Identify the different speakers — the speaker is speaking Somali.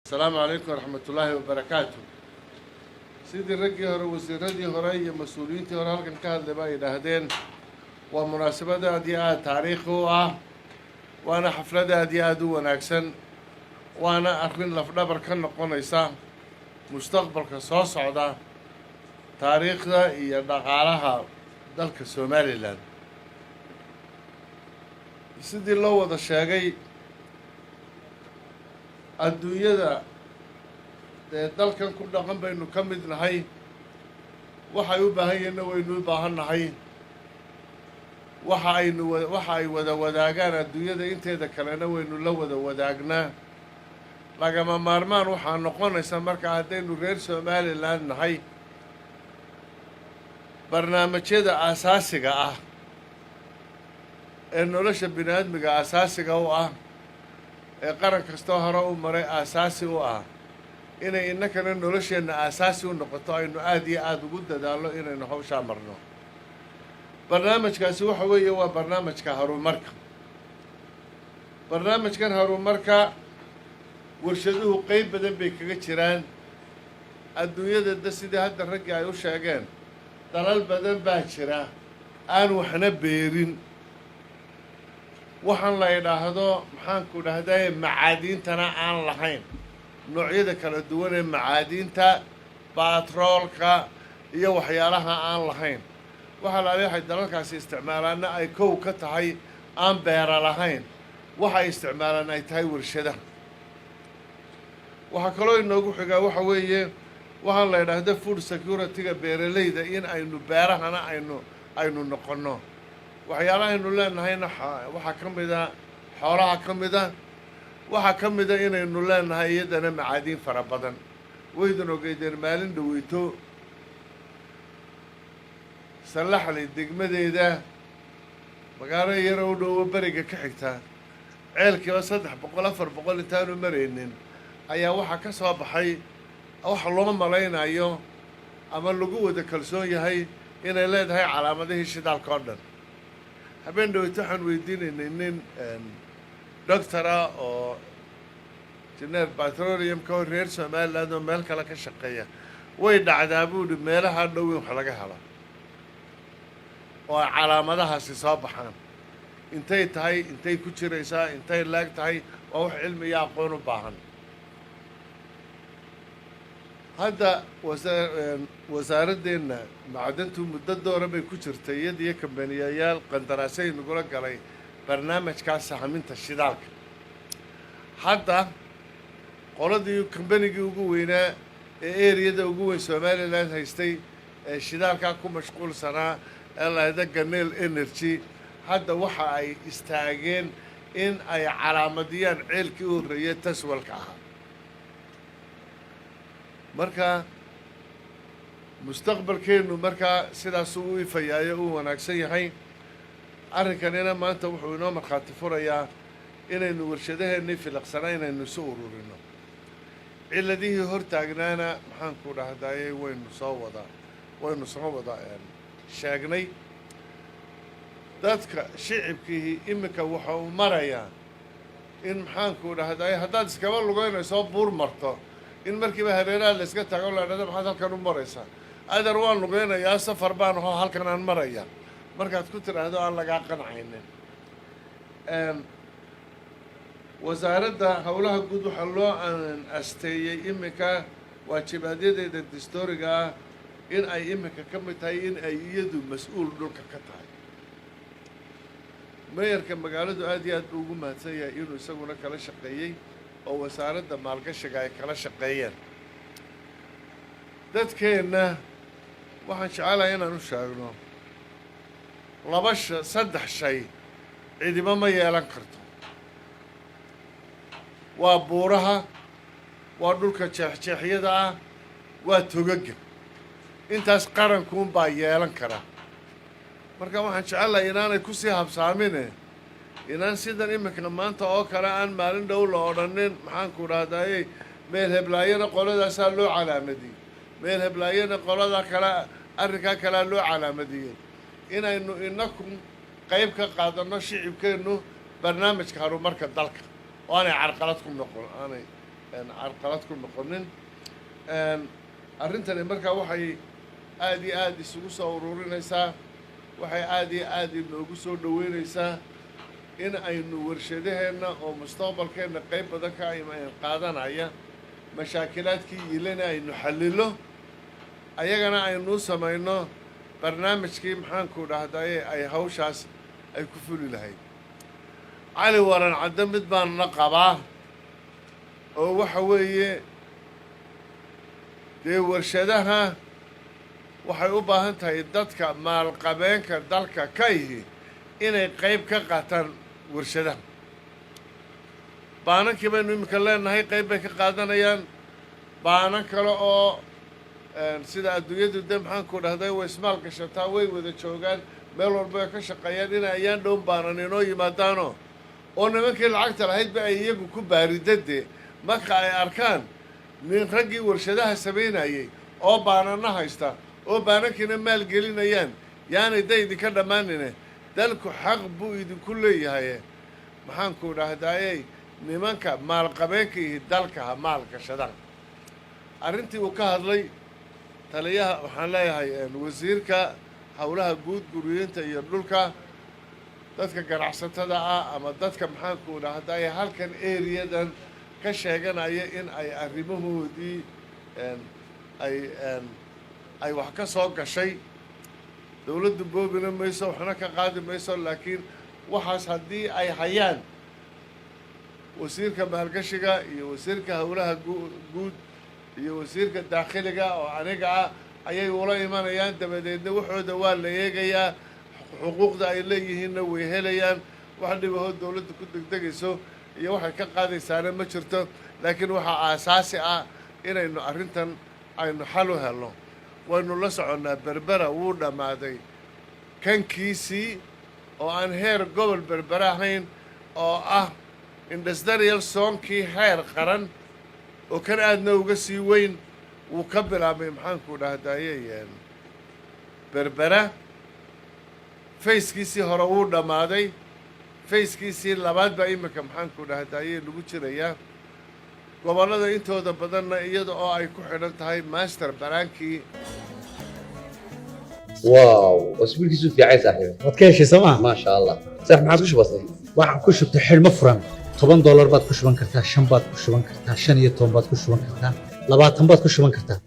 Speaker 1: Asalaamu calaykum waraxmatullaahi wabarakaatu. Sidii raggii hore, wasiiradii hore iyo mas-uuliyiintii hore halkan ka hadlay ba ay yidhaahdeen, waa munaasabad aad iyo aada taariikhi u ah, waana xaflad aad iyo aada u wanaagsan, waana arrin lafdhabar ka noqonaysa mustaqbalka soo socda taariikhda iyo dhaqaalaha dalka Somaliland. Sidii loo wada sheegay, adduunyada dee dalkan ku dhaqan baynu ka mid nahay. Waxay u baahan yihinna waynu u baahan nahay. Waxa aynu waxa ay wada wadaagaan adduunyada inteeda kalena waynu la wada wadaagnaa. Lagama maarmaan waxaa noqonaysa marka haddaynu reer Somaliland nahay, barnaamijyada aasaasiga ah ee nolosha bini aadmiga aasaasiga u ah, ee qaran kastoo hore u maray aasaasi u ah, inay innakana nolosheenna aasaasi u noqoto, aynu aada iyo aada ugu dadaallo inaynu hawshaa marno. Barnaamijkaasi waxa weeye waa barnaamijka horumarka. Barnaamijkan horumarka warshaduhu qeyb badan bay kaga jiraan. Adduunyada da sidii hadda raggii ay u sheegeen, dalal badan baa jira aan waxna beerin, waxaan la idhaahdo, maxaanku dhahdaye, macaadiintana aan lahayn, noocyada kala duwan ee macaadiinta, baatroolka iyo waxyaalaha aan lahayn. Waxaa la waxay dalalkaasi isticmaalaanna ay kow ka tahay aan beera lahayn, waxay isticmaalaan ay tahay warshadaha. Waxaa kaloo inoogu xigaa waxa weeye waxaan la idhaahda food security-ga, beeralayda, in aynu beerahana aynu noqonno. Waxyaalaha aynu leenahayna waxaa ka mid a xoolaha ka mid a, waxaa ka mida inaynu leenahay iyadana macaadiin fara badan. Waydun ogeydeen maalin dhaweyto Sallaxley degmadeeda, magaalo yaro u dhowo beriga ka xigta, ceelkiiba 300, 400 intaanu maraynin ayaa waxaa ka soo baxay waxa loo malaynayo ama lagu wada kalsoon yahay inay leedahay calaamadihii shidaalka oo dhan. Habeen dhaweyto waxaan weydiinaynay nin doctor ah oo engineer petroleum-ka oo reer Somaliland oo meel kale ka shaqeeya. Way dhacdaa, buu ihi, meelaha dhow in wax laga helo oo ay calaamadahaasi soo baxaan. Intay tahay, intay ku jiraysaa, intay laag tahay, waa wax cilmi iyo aqoon u baahan. Hadda wasaaradeenna macdantu muddo doora bay ku jirtay, iyada iyo kambaniyayaal qandaraasay nagula galay barnaamijkaa sahaminta shidaalka. Hadda qoladii kambanigii ugu weynaa ee eriyada ugu weyn Somaliland haystay ee shidaalkaa ku mashquulsanaa ee lahda Genel Energy, hadda waxa ay istaageen in ay calaamadiyaan ceelkii u horreeyay taswalka ahaa. Marka mustaqbalkeennu markaa sidaasuu u ifayaayo, uu wanaagsan yahay. Arrinkanina maanta wuxuu inoo markhaati furayaa inaynu warshadaheennii filaqsanaa inaynu isu ururino. Ciladihii hortaagnaana, maxaanku dhahdaye, waynu soo wada sheegnay. Dadka shicibkiihi iminka waxa uu marayaa in, maxaanku dhahdaye, haddaad iskaba lugeynayso buur marto, in markiiba hareeraha la iska taago, la dhahda, "Maxaad halkan u maraysaa?" "Adeer, waan lugeynayaa, safar baan aho, halkan aan maraya," markaad ku tidhaahdo aan lagaa qancaynin. Wasaaradda Howlaha Guud waxaa loo asteeyey iminka waajibaadyadeyda dastooriga ah in ay iminka ka mid tahay in ay iyadu mas-uul dhulka ka tahay. Meeyarka magaaladu aad iyo aad buu ugu mahadsan yahay inuu isaguna kala shaqeeyey oo wasaaradda maalgashiga ay kala shaqeeyeen. Dadkeenna waxaan jecelahay inaan u sheegno laba sha saddex shay cidimo ma yeelan karto: waa buuraha, waa dhulka jeexjeexyada ah, waa togaga. Intaas qarankuunbaa yeelan kara. Marka waxaan jecelahay inaanay kusii habsaamine, inaan sidan iminka maanta oo kale aan maalin dhow la odhanin, maxaanku dhahdaye, meel heblaayana qoladaasaa loo calaamadiyey, meel heblaayana qolada kale, arrinkaa kalea loo calaamadiyey. Inaynu inaku qayb ka qaadanno, shicibkeennu, barnaamijka horumarka dalka oo aanay carqalad ku noqon, aanay Carqalad ku noqonin arrintani. Markaa waxay aada iyo aada isugu soo ururinaysaa, waxay aada iyo aada inoogu soo dhoweynaysaa in aynu warshadaheenna oo mustaqbalkeenna qayb badan ka qaadanaya mashaakilaadkii yilana aynu xallilo, ayagana aynu samayno barnaamijkii, maxaanku dhahdaye, ay hawshaas ay ku fuli lahayd. Cali Waran Cadde mid baan la qabaa, oo waxa weeye dee warshadaha waxay u baahan tahay dadka maalqabeenka dalka ka ihi inay qayb ka qaataan warshadaha. Baanankii baynu iminka leenahay, qayb bay ka qaadanayaan. Baanan kale oo sida adduunyadu de, maxaanku dhahday, way ismaal gashataa, way wada joogaan, meel walba way ka shaqeeyaan. Inay ayaan dhown baanan inoo yimaadaano oo nimankii lacagta lahaydba ay iyagu ku baaridade marka ay arkaan nin raggii warshadaha samaynayay oo baanana haysta oo baanankiina maalgelinayaan, yaanay da idinka dhammaanine, dalku xaq buu idinku leeyahay, maxaanku dhahdaayey, nimanka maalqabeenka ihi dalka ha maal gashadaan. Arrintii uu ka hadlay taliyaha, waxaan leeyahay wasiirka howlaha guud, guriyeynta iyo dhulka, dadka ganacsatada ah ama dadka, maxaanku dhahdaye, halkan areadan ka sheeganaya in ay arrimahoodii ay wax ka soo gashay, dowladdu boobina mayso, waxna ka qaadi mayso. Laakiin waxaas haddii ay hayaan, wasiirka maalgashiga iyo wasiirka howlaha guud iyo wasiirka daakhiliga oo aniga ah ayay ula imanayaan. Dabadeedna waxooda waa la eegayaa, xuquuqda ay leeyihiinna way helayaan. Wax dhibahood dowladda ku degdegayso iyo waxay ka qaadaysaana ma jirto. Laakiin waxaa aasaasi ah inaynu arrintan aynu xal u helno. Waynu la soconnaa, Berbera wuu dhammaaday kankiisii oo aan heer gobol Berbera ahayn, oo ah industrial zonekii heer qaran oo kan aadna uga sii weyn wuu ka bilaabmay, maxaanku dhahdaye, Berbera. Phasekiisii hore wuu dhammaaday, phasekiisii labaad baa iminka, maxaanku dhahdaye, lagu jirayaa. Gobollada intooda badanna iyada oo ay ku xidhan tahay master plankii.
Speaker 2: واو، اسبوعك في عين صاحبي.
Speaker 3: Waad ka heshay sooma?
Speaker 2: ما شاء الله، صح ما عاد وش بصير.
Speaker 3: Waxaan ku shubtay xidhmo furan 10 doolar baad ku shuban kartaa, 5 baad ku shuban kartaa, 15 baad ku shuban kartaa, 20 baad ku shuban kartaa.